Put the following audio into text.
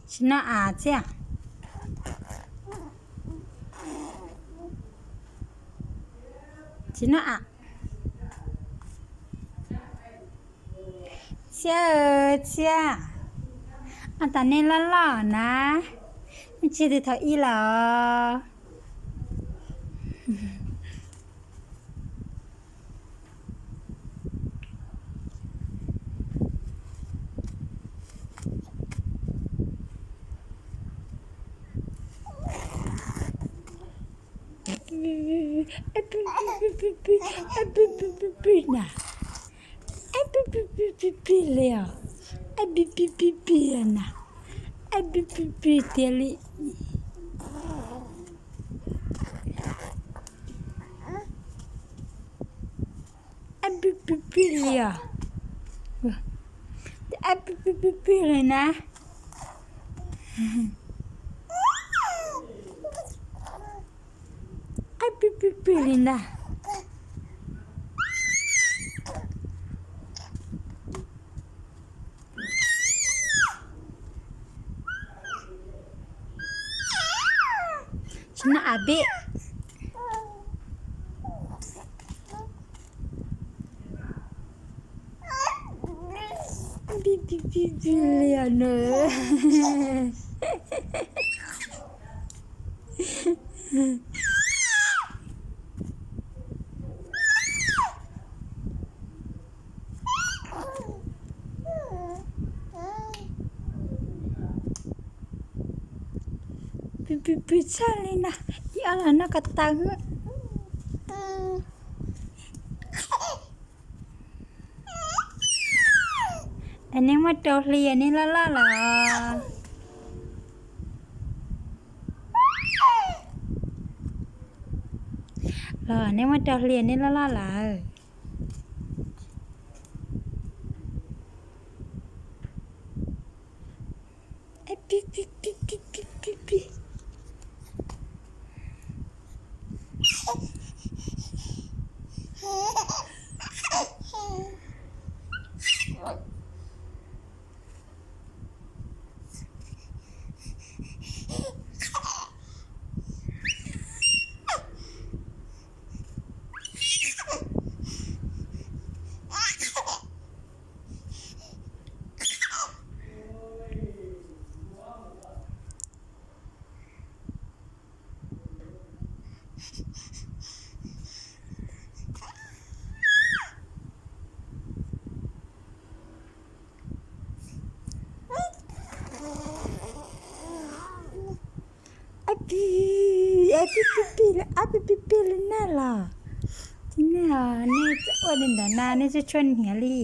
Tsis noj av Txiaj. Tsis noj av. Txiaj, Txiaj, ua cas nej loj loj na, nej tsis yog thaum ub lawm. Pig pig pig pig na, pig pig pig pig li os, pig pig pig pig na, pig pig pig tiag li. Pig pig pig li os, pig pig pig pig li na. Pig pig pig pig li ntag. Tsis noj av pib. Pig pig pig pig li os nws. Pig pig pig tshaj li na, ib ob los noj ko taw. Es nej muaj rau hli es nej loj loj lawm. Los nej muaj rau hli es nej loj loj lawm. Pig pig pig pig pig pig. Ab pig, ab pig pig pig li, ab pig pig pig li na los. Tsis nej, nej ua li ntawd na nej tsuas tshuaj hniav li.